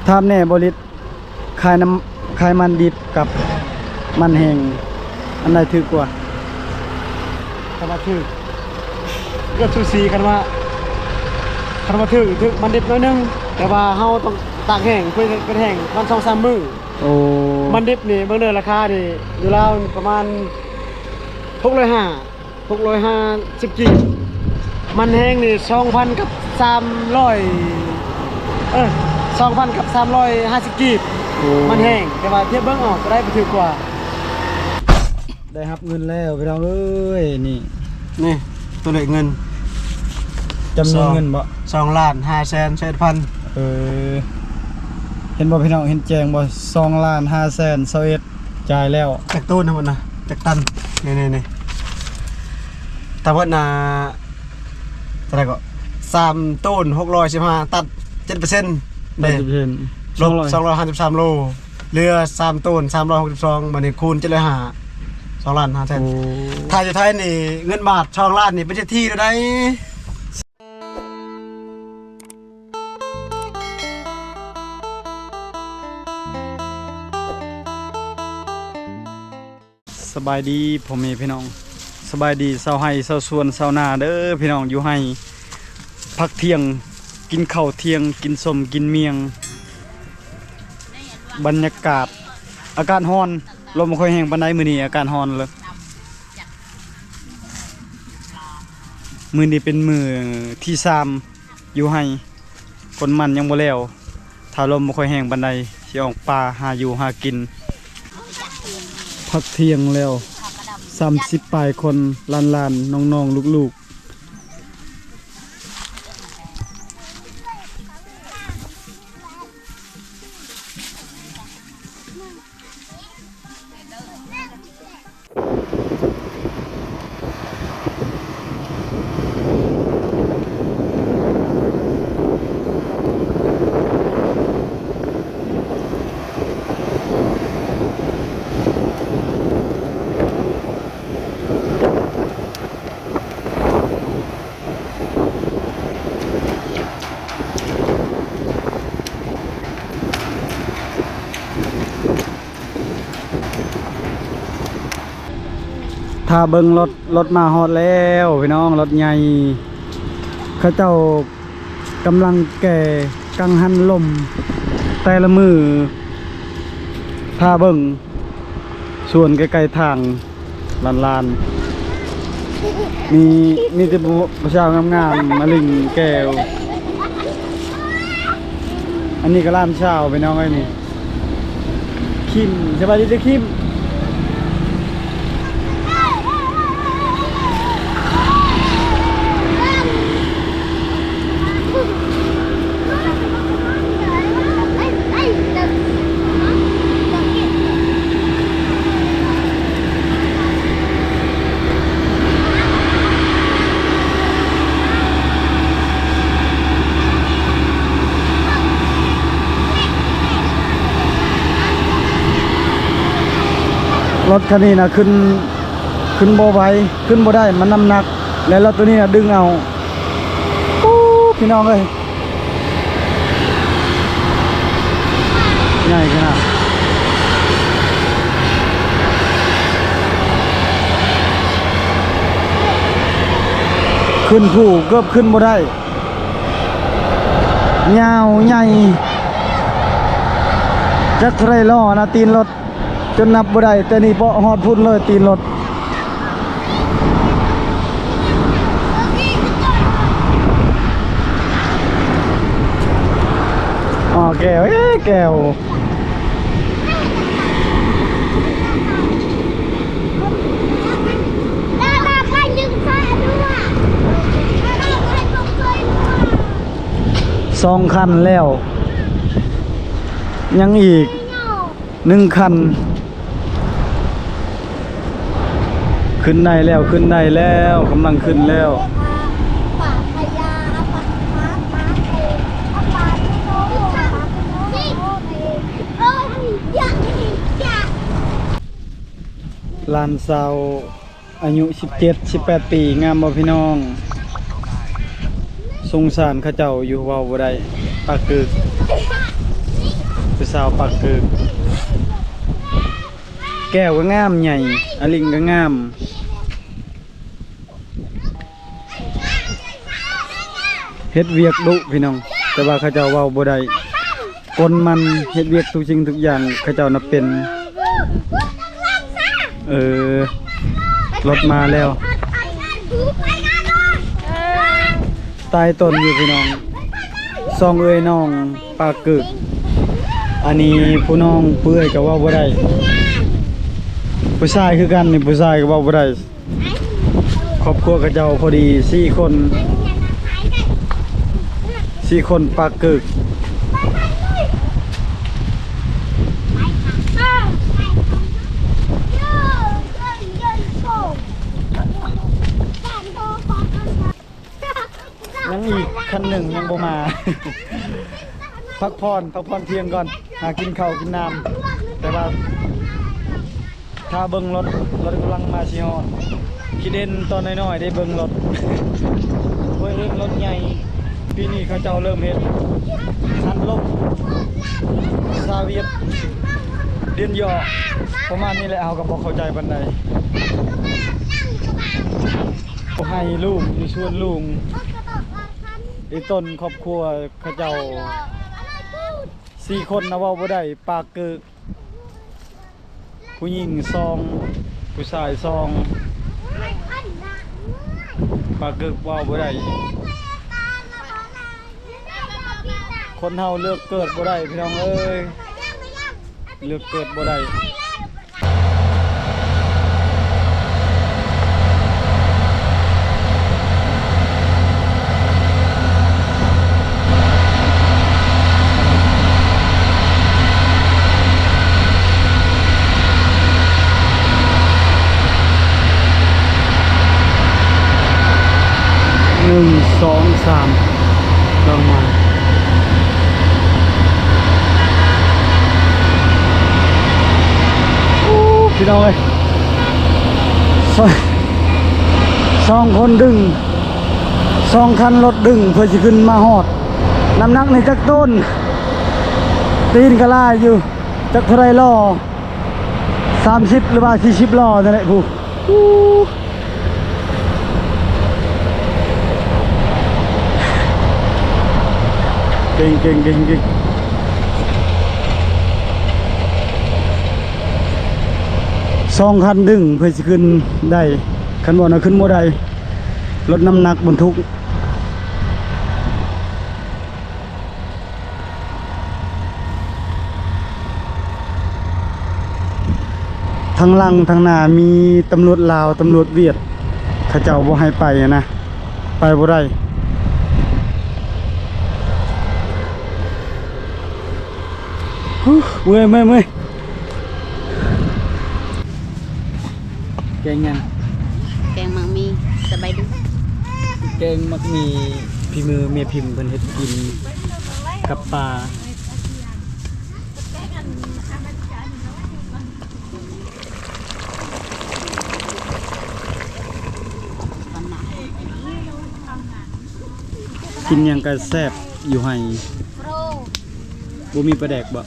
ຖາມແດ່ບໍລິດ ຂາຍນ້ຳ ຂາຍມັນດິບກັບມັນແຫ້ງ ອັນໃດຖືກກວ່າ? ຄັນວ່າຖືກ ເກືອບສູສີ ຄັນວ່າ ຄັນວ່າຖືກ ຖືກມັນດິບໜ້ອຍໜຶ່ງ ແຕ່ວ່າເຮົາຕ້ອງຕາກແຫ້ງ ເພື່ອເຮັດແຫ້ງປະມານສອງສາມມື້. ໂອ້ ມັນດິບນີ້ເບິ່ງເດີ ລາຄານີ້ຢູ່ລາວປະມານຫົກຮ້ອຍຫ້າ ຫົກຮ້ອຍຫ້າສິບກີບ ມັນແຫ້ງນີ້ສອງພັນກັບສາມຮ້ອຍ ເອີ ສອງພັນກັບສາມຮ້ອຍຫ້າສິບກີບ. ໂອ້ ມັນແຫ້ງ ແຕ່ວ່າທຽບເບິ່ງອອກກໍໄດ້ ບໍ່ຖືກກວ່າ. ໄດ້ຮັບເງິນແລ້ວພີ່ນ້ອງເອີຍ ນີ້ ນີ້ຕົວເລກເງິນ ຈຳນວນເງິນບໍ່? ສອງ ສອງລ້ານຫ້າແສນຊາວເອັດພັນ. ເອີ ເຫັນບໍ່ພີ່ນ້ອງ ເຫັນແຈ້ງບໍ່? ສອງລ້ານຫ້າແສນຊາວເອັດ ຈ່າຍແລ້ວ. ຈັກໂຕນະ ທັງໝົດນະ ຈັກຕັນ? ນີ້ໆໆ ທັງໝົດນະ ເທົ່າໃດກໍ ສາມໂຕນ ຫົກຮ້ອຍສິບຫ້າຕັນ ເຈັດເປີເຊັນເດ້ ເຈັດເປີເຊັນ ລົບສອງຮ້ອຍຫ້າສິບສາມໂລ ເຫຼືອສາມໂຕນ ສາມຮ້ອຍຫົກສິບສອງ ບາດນີ້ຄູນເຈັດຮ້ອຍຫ້າ ສອງລ້ານຫ້າແສນ. ໂອ້ ຖ້າຢູ່ໄທນີ້ເງິນບາດສອງລ້ານນີ້ເປັນເສດຖີແລ້ວໃດ. ສະບາຍດີພໍ່ແມ່ພີ່ນ້ອງ ສະບາຍດີຊາວໄຮ່ຊາວສວນຊາວນາເດີພີ່ນ້ອງ. ຢູ່ໄຮ່ ພັກທ່ຽງ ກິນເຂົ້າທ່ຽງ ກິນສົ້ມກິນໝ່ຽງ ບັນຍາກາດ ອາກາດຮ້ອນ ລົມບໍ່ຄ່ອຍແຮງປານໃດມື້ນີ້ ອາກາດຮ້ອນເລີຍ. ມື້ນີ້ເປັນມື້ທີສາມ ຢູ່ໄຮ່ ກົນມັນຍັງບໍ່ແລ້ວ ຖ້າລົມບໍ່ຄ່ອຍແຮງປານໃດ ຊິອອກປ່າຫາຢູ່ຫາກິນ. ພັກທ່ຽງແລ້ວ ສາມສິບປາຍຄົນ ຫຼານໆ ນ້ອງໆ ລູກໆ. ຖ້າເບິ່ງລົດ ລົດມາຮອດແລ້ວພີ່ນ້ອງ ລົດໃຫຍ່ ເຂົາເຈົ້າກຳລັງແກ່ກັງຫັນລົມແຕ່ລະມື້. ຖ້າເບິ່ງສວນໃກ້ໆທາງ ຫຼານໆ ມີ ມີແຕ່ຜູ້ ຜູ້ສາວງາມໆ ມາຫຼິ້ນແກ້ວ. ອັນນີ້ກໍຫຼານສາວ ພີ່ນ້ອງເອີຍ ນີ້ ຄິມ. ສະບາຍດີເດີຄິມ. ລົດຄັນນີ້ນະ ຂຶ້ນ ຂຶ້ນບໍ່ໄຫວ ຂຶ້ນບໍ່ໄດ້ ມັນນ້ຳໜັກ ແລະ ລົດໂຕນີ້ນະດຶງເອົາ. ໂອ້ ພີ່ນ້ອງເອີຍ ໃຫຍ່ຂະໜາດ ຂຶ້ນພູເກືອບຂຶ້ນບໍ່ໄດ້. ຍາວໃຫຍ່ ຈັກເທົ່າໃດລໍ້ນະ ຕີນລົດ ຈົນນັບບໍ່ໄດ້ ແຕ່ນີ້ເປາະຮອດພຸ້ນເລີຍ ຕີນລົດ. ອໍ ແກ້ວ ເອີ ແກ້ວ. ສອງຄັນແລ້ວ ຍັງອີກໜຶ່ງຄັນ. ຂຶ້ນໄດ້ແລ້ວ ຂຶ້ນໄດ້ແລ້ວ ກຳລັງຂຶ້ນແລ້ວ. ຫຼານສາວອາຍຸສິບເຈັດ ສິບແປດປີ ງາມບໍ່ພີ່ນ້ອງ? ສົງສານເຂົາເຈົ້າຢູ່ ເວົ້າບໍ່ໄດ້ ປາກກຶກ. ສາວປາກເກີກ ແກ້ວກໍງາມໃຫຍ່ ອາລິງກໍງາມ. ເຮັດວຽກດຸພີ່ນ້ອງ ແຕ່ວ່າເຂົາເຈົ້າເວົ້າບໍ່ໄດ້. ຄົນມັນເຮັດວຽກທຸກສິ່ງທຸກຢ່າງ ເຂົາເຈົ້ານະເປັນ. ເອີ ລົດມາແລ້ວ. ຕາຍຕົນຢູ່ພີ່ນ້ອງ ສອງເອື້ອຍນ້ອງປາກເກີກ. ອັນນີ້ຜູ້ນ້ອງເປື່ອຍກໍເວົ້າບໍ່ໄດ້ ຜູ້ຊາຍຄືກັນນີ້ ຜູ້ຊາຍກໍເວົ້າບໍ່ໄດ້. ຄອບຄົວເຂົາເຈົ້າພໍດີສີ່ຄົນ ສີ່ຄົນປາກເກີກ. ຍັງອີກຄັນໜຶ່ງຍັງບໍ່ມາ ພັກຜ່ອນ ພັກຜ່ອນທ່ຽງກ່ອນ ຫາກິນເຂົ້າກິນນ້ຳ. ແຕ່ວ່າຖ້າເບິ່ງລົດ ລົດກຳລັງມາຊິຮອດ. ຄິດເຫັນຕອນນ້ອຍໆໄດ້ເບິ່ງລົດ ເບິ່ງເບິ່ງລົດໃຫຍ່. ປີນີ້ເຂົາເຈົ້າເລີ່ມເຮັດ ທັນລົມ ຊາວຽດ ເດືອນຢໍ ປະມານນີ້ແຫຼະ ເຮົາກໍບໍ່ເຂົ້າໃຈປານໃດ. ໃຫ້ລຸງຢູ່ສວນລຸງ ອີຕົນຄອບຄົວເຂົາເຈົ້າສີ່ຄົນນະ ເວົ້າບໍ່ໄດ້ ປາກເກີກ. ຜູ້ຍິງສອງ ຜູ້ຊາຍສອງ ປາກເກີກເວົ້າບໍ່ໄດ້. ຄົນເຮົາເລືອກເກີດບໍ່ໄດ້ພີ່ນ້ອງເອີຍ ເລືອກເກີດບໍ່ໄດ້. ໜຶ່ງ ສອງ ສາມ ລອງມາ. ໂອ້ ພີ່ນ້ອງເອີຍ ສອງ ສອງຄົນດຶງ ສອງຄັນລົດດຶງເພື່ອຊິຂຶ້ນມາຮອດ. ນ້ຳໜັກນີ້ຈັກໂຕນ? ຕີນກໍຫຼາຍຢູ່ ຈັກເທົ່າໃດລໍ້? ສາມສິບ ຫຼືວ່າ ສີ່ສິບ ລໍ້ນັ້ນແຫຼະ ຜູ້. ເກັ່ງໆໆໆ ສອງຄັນດຶງເພື່ອຊິຂຶ້ນໄດ້ ຄັນບໍ່ນະຂຶ້ນບໍ່ໄດ້ ລົດນ້ຳໜັກບັນທຸກ. ທາງຫຼັງທາງໜ້າມີຕຳຫຼວດລາວ ຕຳຫຼວດຫວຽດ ເຂົາເຈົ້າບໍ່ໃຫ້ໄປນະ ໄປບໍ່ໄດ້. ເມື່ອຍ ເມື່ອຍ ເມື່ອຍ. ແກງຫຍັງ? ແກງໝາກໝີ່. ສະບາຍດີ. ແກງໝາກໝີ່ ຝີມືແມ່ພິມເພິ່ນເຮັດກິນກັບປາ. ກິນຫຍັງກະແຊບຢູ່ໄຮ່. ບໍ່ມີປາແດກບໍ່?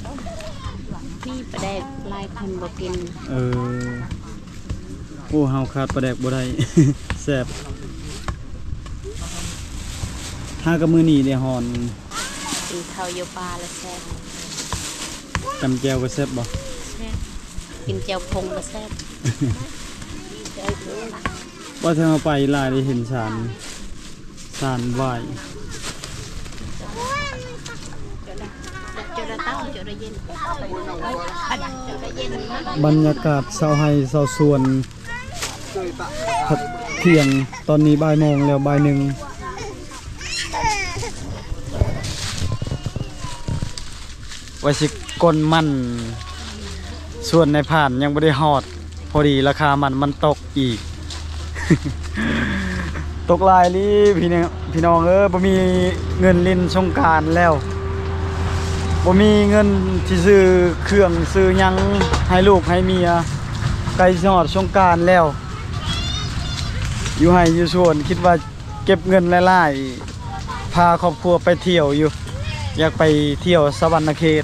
ມີປາແດກ ຫຼາຍຄົນບໍ່ກິນ. ເອີ ໂອ້ ເຮົາຂາດປາແດກບໍ່ໄດ້ ແຊບ. ຫາກະມື້ນີ້ໄດ້ຮ້ອນ. ກິນເຂົ້າຢູ່ປ່າລະແຊບ. ຈຳແຈ່ວກະແຊບບໍ່? ແຊບ. ກິນແຈ່ວພົງກະແຊບ. ວ່າຖ້າເຮົາໄປຫຼາຍໄດ້ເຫັນສານ ສານຫວ້າຍ. ບັນຍາກາດຊາວໄຮ່ຊາວສວນ ພັກທ່ຽງ ຕອນນີ້ບ່າຍໂມງແລ້ວ ບ່າຍໜຶ່ງ. ວ່າຊິກົນມັນ ສວນນາຍພານຍັງບໍ່ໄດ້ຮອດ ພໍດີລາຄາມັນມັນຕົກອີກ. ຕົກຫຼາຍອີ່ຫຼີພີ່ນ້ອງ ພີ່ນ້ອງເອີຍ. ບໍ່ມີເງິນຫຼິ້ນສົງການແລ້ວ ບໍ່ມີເງິນທີ່ຊື້ເຄື່ອງຊື້ຫຍັງໃຫ້ລູກໃຫ້ເມຍ. ໃກ້ຊິຮອດສົງການແລ້ວ ຢູ່ໄຮ່ຢູ່ສວນ ຄິດວ່າ ເກັບເງິນຫຼາຍໆ ພາຄອບຄົວໄປທ່ຽວຢູ່ ຢາກໄປທ່ຽວສະຫວັນນະເຂດ.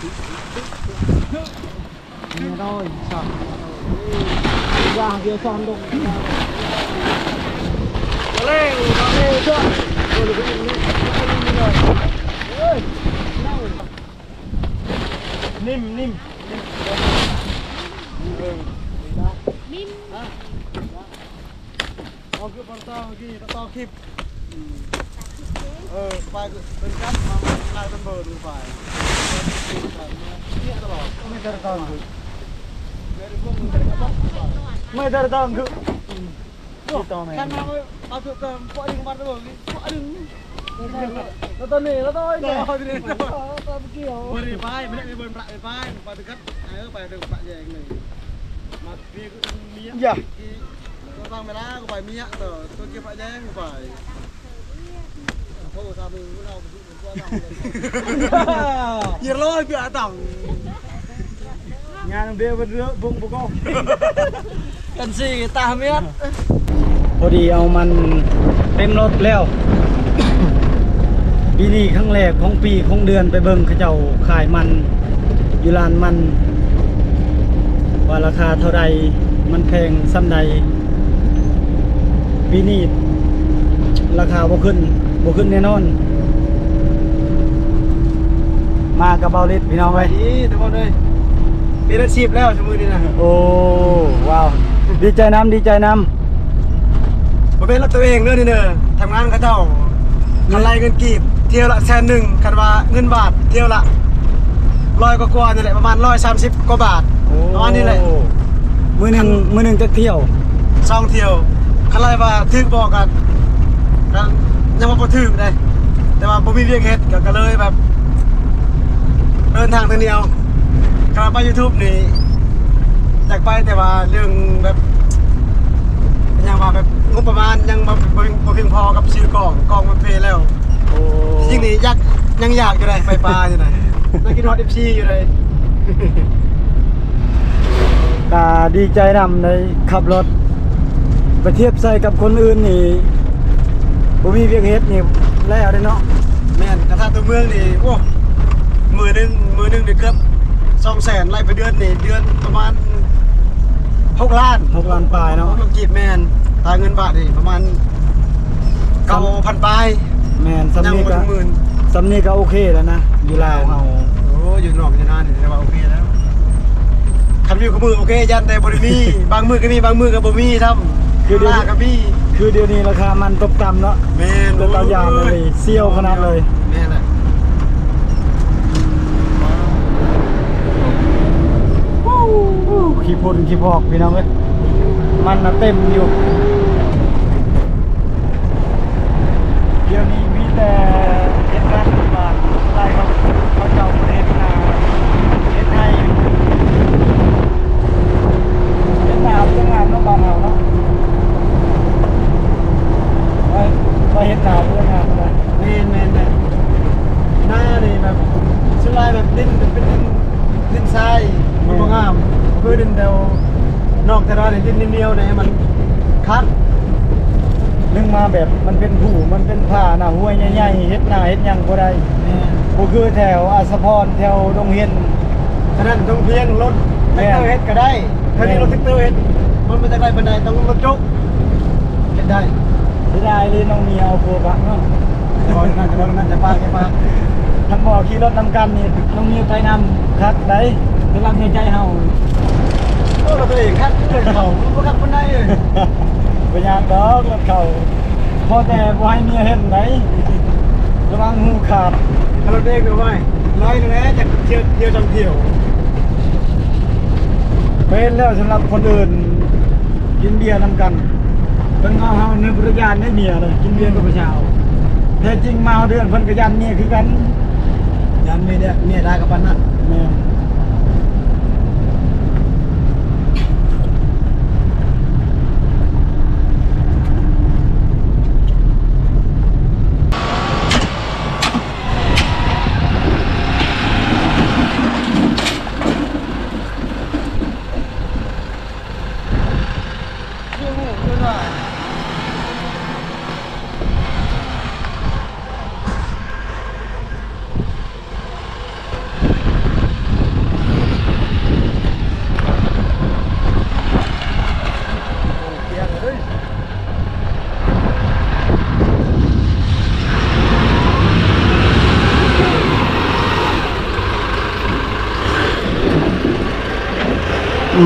Nghe thôi, sao? Ra kia son đục. Lên, lên, lên. Ê, Nya ເດີ ເບິ່ງບໍ່ກໍ ກັນຊິຕາເມດ ພໍດີເອົາມັນເຕັມລົດແລ້ວ. ປີນີ້ຄັ້ງແລກຂອງປີຂອງເດືອນ ໄປເບິ່ງເຂົາເຈົ້າຂາຍມັນຢູ່ລານມັນ ວ່າລາຄາເທົ່າໃດ ມັນແພງສ່ຳໃດ. ປີນີ້ລາຄາບໍ່ຂຶ້ນ ບໍ່ຂຶ້ນແນ່ນອນ. ມາກັບເບົາລິດ ພີ່ນ້ອງເອີຍ ດີທຸກຄົນເອີຍ. ເປັນອາຊີບແລ້ວຊຸມື້ນີ້ນະ. ໂອ້ ວ້າວ ດີໃຈນຳ ດີໃຈນຳ. ບໍ່ແມ່ນລົດໂຕເອງເດີນີ້ເດີ ທຳງານເຂົາເຈົ້າ ຄັນໄລ່ເງິນກີບ ທ່ຽວລະແສນໜຶ່ງ ຄັນວ່າເງິນບາດ ທ່ຽວລະຮ້ອຍກວ່າໆນີ້ແຫຼະ ປະມານຮ້ອຍສາມສິບກວ່າບາດ ປະມານນີ້ແຫຼະ. ມື້ໜຶ່ງ ມື້ໜຶ່ງຈັກທ່ຽວ? ສອງທ່ຽວ. ຄັນໄລ່ວ່າຖືກບໍ່ ກໍ ກໍຍັງວ່າບໍ່ຖືກເດ້ ແຕ່ວ່າບໍ່ມີວຽກເຮັດ ກໍ ກໍເລີຍແບບ ເດີນທາງທາງດຽວ. ຄັນວ່າໄປ YouTube ນີ້ ຢາກໄປ ແຕ່ວ່າເລື່ອງແບບ ຫຍັງວ່າແບບງົບປະມານຍັງບໍ່ ບໍ່ ບໍ່ພຽງພໍກັບຊື້ກ້ອງ ກ້ອງມັນເພແລ້ວ. ໂອ້ ທີ່ຈິງນີ້ຢາກ ຍັງຢາກຢູ່ໃດ໋ ໄປປ່າຢູ່ໃດ໋ ຍັງຄິດຮອດ ເອັຟຊີ ຢູ່ໃດ໋. ກະດີໃຈນຳໄດ໋ ຂັບລົດ ໄປທຽບໃສ່ກັບຄົນອື່ນນີ້ ບໍ່ມີວຽກເຮັດນີ້ແລ້ວເດ້ເນາະ. ແມ່ນ ກະຖ້າຕົວເມືອງນີ້ ໂອ້ ມື້ໜຶ່ງ ມື້ໜຶ່ງນີ້ເກືອບສອງແສນ ໄລ່ໄປເດືອນນີ້ ເດືອນປະມານຫົກລ້ານ ຫົກລ້ານປາຍເນາະ ເງິນກີບ. ແມ່ນ ຖ້າເງິນບາດນີ້ປະມານເກົ້າພັນປາຍ. ແມ່ນ ສ່ຳນີ້ກໍ ສ່ຳນີ້ກໍໂອເຄແລ້ວນະ ຢູ່ລາວເຮົາ. ໂອ້ ຢູ່ນອກຢູ່ນານີ້ຖືວ່າໂອເຄແລ້ວ. ຄັນມີຄູ່ມື້ໂອເຄ ຢ້ານແຕ່ບໍ່ໄດ້ມີ ບາງມື້ກໍມີ ບາງມື້ກໍບໍ່ມີຊ້ຳ ຄືດຽວນີ້ ຄືດຽວນີ້ລາຄາມັນຕົກຕ່ຳເນາະ. ແມ່ນ ເປັນຕາຢ້ານອີ່ຫຼີ ສ່ຽວຂະໜາດເລີຍ. ແມ່ນແຫຼະ. ຂີ້ຝຸ່ນຂີ້ພອກ ພີ່ນ້ອງເອີຍ ມັນນະເຕັມຢູ່. ດຽວນີ້ມີແຕ່ເຮັດງານບ້ານ ໄລ່ເຂົາ ເຂົາເຈົ້າເຮັດນາ ເຮັດໄຮ່ ເຮັດນາເປັນງານເນາະ ບ້ານເຮົາເນາະ ໄປ ໄປເຮັດນາເປັນງານ. ແມ່ນໆໆ ນານີ້ແບບ ສ່ວນຫຼາຍແບບດິນ ເປັນດິນ ດິນຊາຍ ມັນບໍ່ງາມ ບໍ່ຄືດິນແຖວນອກແຖວໃນ ດິນໜຽວໆ ນີ້ມັນຄັກ. ໜຶ່ງມາແບບມັນເປັນພູ ມັນເປັນຜານະ ຫ້ວຍໃຫຍ່ໆ ເຮັດນາເຮັດຫຍັງບໍ່ໄດ້. ແມ່ນ ບໍ່ຄືແຖວອາດສະພອນ ແຖວດົງເຫັນ ສະນັ້ນຕ້ອງພຽງລົດແທັກເຕີເຮັດກໍໄດ້. ແຖວນີ້ລົດແທັກເຕີເຮັດ ມັນບໍ່ຈັກໄດ້ປານໃດ ຕ້ອງລົດຈົກເຮັດໄດ້. ເສຍດາຍເລີຍ ນ້ອງເມຍເອົາຜົວປະເນາະ. ເວົ້າເລື່ອງນັ້ນ ເວົ້າເລື່ອງນັ້ນ ຈະປາກ ຈະປາກ. ຄັນບໍ່ຂີ່ລົດນຳກັນນີ້ ນ້ອງເມຍໄປນຳຄັກໃດ໋ ສຳລັບໃນໃຈເຮົາ. ໂອ້ ລົດຕົວເອງຄັກ ລົດເຂົາບໍ່ຄັກປານໃດເອີຍ. ບໍ່ຍາກດອກ ລົດເຂົາ ພໍແຕ່ບໍ່ໃຫ້ເມຍເຫັນໃດ໋ ລະວັງຫູຂາດ. ຄັນລົດເອງນະ ໄວ້ ໄລ່ແລ້ວ ຈັກທ່ຽວ ທ່ຽວສອງທ່ຽວ. ເປັນແລ້ວສຳລັບຄົນອື່ນ ກິນເບຍນຳກັນ ເພິ່ນເອົາເຮົາໃນບໍລິການໃນເມຍເລີຍ ກິນເບຍກັບຜູ້ສາວ. ແທ້ຈິງມາຮອດເຮືອນເພິ່ນກໍຢ້ານເມຍຄືກັນ ຢ້ານເມຍ ເມຍດ່າກັບປານນັ້ນ. ແມ່ນ. ເ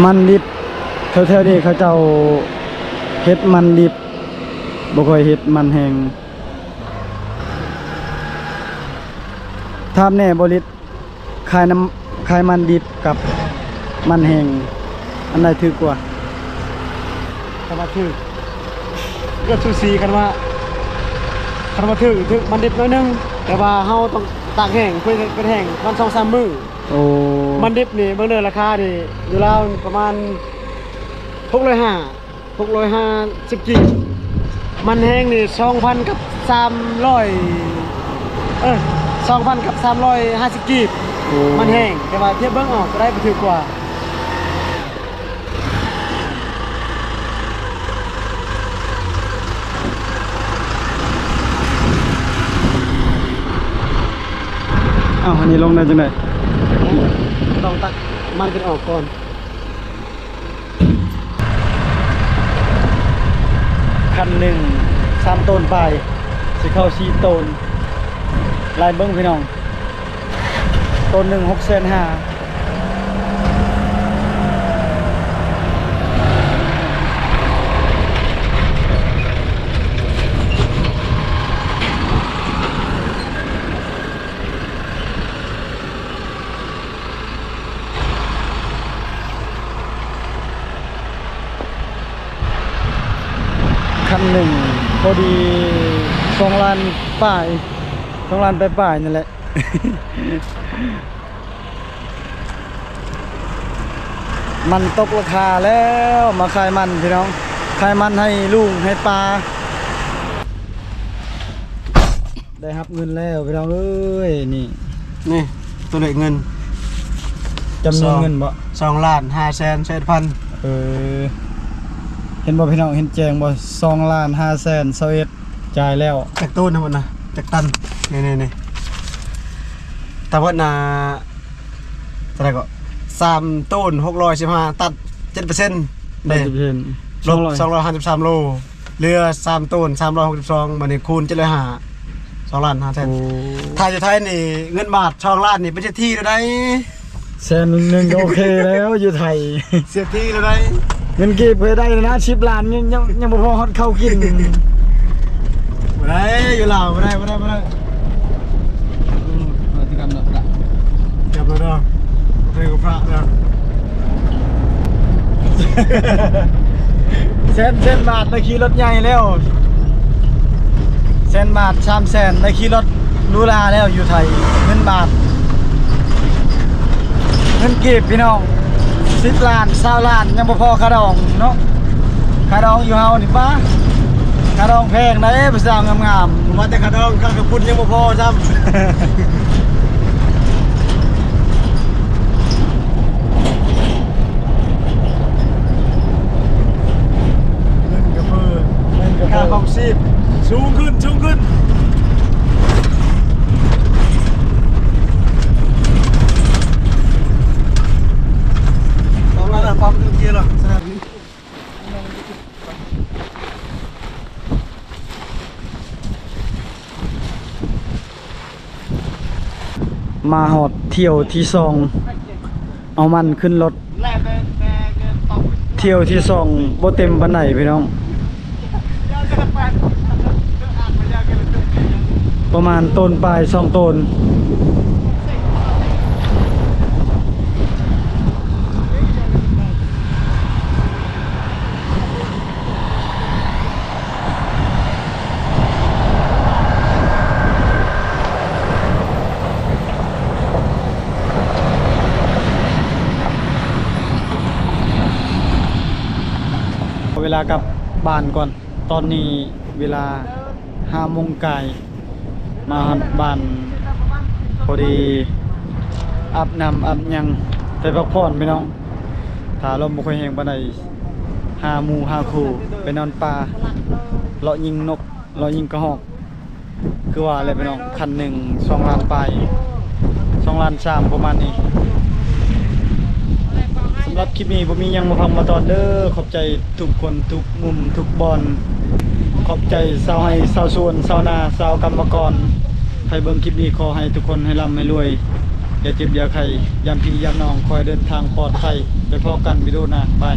ມັນດິບ ແຖວໆນີ້ເຂົາເຈົ້າເຮັດມັນດິບ ບໍ່ຄ່ອຍເຮັດມັນແຫ້ງ. ຖາມແດ່ບໍລິດ ຂາຍນ້ຳ ຂາຍມັນດິບກັບມັນແຫ້ງ ອັນໃດຖືກກວ່າ? ຄັນວ່າຖືກ ເກືອບສູສີ. ຄັນວ່າ ຄັນວ່າຖືກ ຖືກມັນດິບໜ້ອຍໜຶ່ງ ແຕ່ວ່າເຮົາຕ້ອງຕາກແຫ້ງ ເພື່ອເຮັດເປັນແຫ້ງປະມານສອງສາມມື້. ໂອ້ ມັນດິບນີ້ເບິ່ງເດີ ລາຄານີ້ຢູ່ລາວປະມານຫົກຮ້ອຍຫ້າ ຫົກຮ້ອຍຫ້າສິບກີບ. ມັນແຫ້ງນີ້ສອງພັນກັບສາມຮ້ອຍ ເອີ ສອງພັນກັບສາມຮ້ອຍຫ້າສິບກີບ. ໂອ້ ມັນແຫ້ງ ແຕ່ວ່າທຽບເບິ່ງເອົາ ໂຕໃດມັນຖືກກວ່າ. ອ້າວ ອັນນີ້ລົງໄດ້ຈັ່ງໃດ? ຕ້ອງຕັກມັນເປັນອອກກ່ອນ. ຄັນໜຶ່ງສາມໂຕນປາຍ ຊິເຂົ້າສີ່ໂຕນ. ລາຍເບິ່ງພີ່ນ້ອງ ໂຕນໜຶ່ງຫົກແສນຫ້າ. ຄັນໜຶ່ງພໍດີສອງລ້ານປາຍ ສອງລ້ານປາຍໆ ນັ້ນແຫຼະ. ມັນຕົກລາຄາແລ້ວ ມາຂາຍມັນພີ່ນ້ອງ ຂາຍມັນໃຫ້ລຸງໃຫ້ປ້າ. ໄດ້ຮັບເງິນແລ້ວພີ່ນ້ອງເອີຍ ນີ້ ນີ້ຕົວເລກເງິນ ຈຳນວນເງິນບໍ່? ສອງ ສອງລ້ານຫ້າແສນຊາວເອັດພັນ. ເອີ ເຫັນບໍ່ພີ່ນ້ອງ ເຫັນແຈ້ງບໍ່? ສອງລ້ານຫ້າແສນຊາວເອັດ ຈ່າຍແລ້ວ. ຈັກໂຕນະມັນນະ ຈັກຕັນ? ນີ້ໆ ຕາເບິດນະ ເທົ່າໃດກໍ ສາມໂຕນຫົກຮ້ອຍສິບຫ້າ ຕັດເຈັດເປີເຊັນເດ້ ເຈັດເປີເຊັນ ລົບສອງຮ້ອຍຫ້າສິບສາມໂລ ເຫຼືອສາມໂຕນສາມຮ້ອຍຫົກສິບສອງ ບາດນີ້ຄູນເຈັດຮ້ອຍຫ້າ ສອງລ້ານຫ້າແສນ. ໂອ້ ຖ້າຢູ່ໄທນີ້ເງິນບາດສອງລ້ານນີ້ເປັນເສດຖີແລ້ວໃດ໋. ແສນໜຶ່ງກໍໂອເຄແລ້ວຢູ່ໄທ. ເສດຖີແລ້ວໃດ໋. ເງິນກີບເຄີຍໄດ້ນະ ສິບລ້ານ ຍັງ ຍັງ ຍັງບໍ່ພໍຮອດເຂົ້າກິນ. ບໍ່ໄດ້ ຢູ່ລາວບໍ່ໄດ້ ບໍ່ໄດ້ ບໍ່ໄດ້. ອືມ ເອົາທີ່ກັນເນາະ ຈັບແລ້ວເດີ ໃຫ້ກັບພະເດີ. ແສນ ແສນບາດໄດ້ຂີ່ລົດໃຫຍ່ແລ້ວ ແສນບາດ ສາມແສນ ໄດ້ຂີ່ລົດຫຼູຫຼາແລ້ວຢູ່ໄທ ເງິນບາດ ເງິນກີບພີ່ນ້ອງ ສິບລ້ານ ຊາວລ້ານ ຍັງບໍ່ພໍຄ່າດອງເນາະ. ຄ່າດອງຢູ່ເຮົານີ້ປະ ຄ່າດອງແພງໃດ໋ ຜູ້ສາວງາມໆ. ວ່າແຕ່ຄ່າດອງ ຄ່າກະປຸ້ນຍັງບໍ່ພໍຊ້ຳ. ເງິນກະເຟີ້ ເງິນກະເຟີ້ ຄ່າຄອງຊີບສູງຂຶ້ນ ສູງຂຶ້ນ. ຕ້ອງມາປອບເກຍລະ ສະຖານນີ. ມາຮອດຖ້ຽວທີສອງ ເອົາມັນຂຶ້ນລົດ ຖ້ຽວທີສອງບໍ່ເຕັມປານໃດພີ່ນ້ອງ ປະມານໂຕນປາຍ ສອງໂຕນ. ເວລາກັບບ້ານກ່ອນ ຕອນນີ້ເວລາຫ້າໂມງກາຍ. ມາຮອດບ້ານພໍດີ ອາບນ້ຳອາບຫຍັງ ໄປພັກຜ່ອນພີ່ນ້ອງ ຖ້າລົມບໍ່ຄ່ອຍແຮງປານໃດ ຫາໝູ່ຫາຄູ່ໄປນອນປ່າ ເລາະຍິງນົກ ເລາະຍິງກະຮອກ ຄືວ່າແຫຼະພີ່ນ້ອງ ຄັນໜຶ່ງສອງລ້ານປາຍ ສອງລ້ານສາມ ປະມານນີ້. ສຳລັບຄລິບນີ້ບໍ່ມີຫຍັງມາພັກມາຕອນເດີ ຂອບໃຈທຸກຄົນ ທຸກມຸມ ທຸກບ່ອນ ຂອບໃຈຊາວໄຮ່ ຊາວສວນ ຊາວນາ ຊາວກຳມະກອນ ໃຜເບິ່ງຄລິບນີ້ ຂໍໃຫ້ທຸກຄົນໃຫ້ລ່ຳໃຫ້ລວຍ ຢ່າເຈັບຢ່າໄຂ້ ຢ້ານພີ່ຢ້ານນ້ອງ ຂໍໃຫ້ເດີນທາງປອດໄພ. ໄປພໍ້ກັນວິດີໂອໜ້າ. ບາຍ.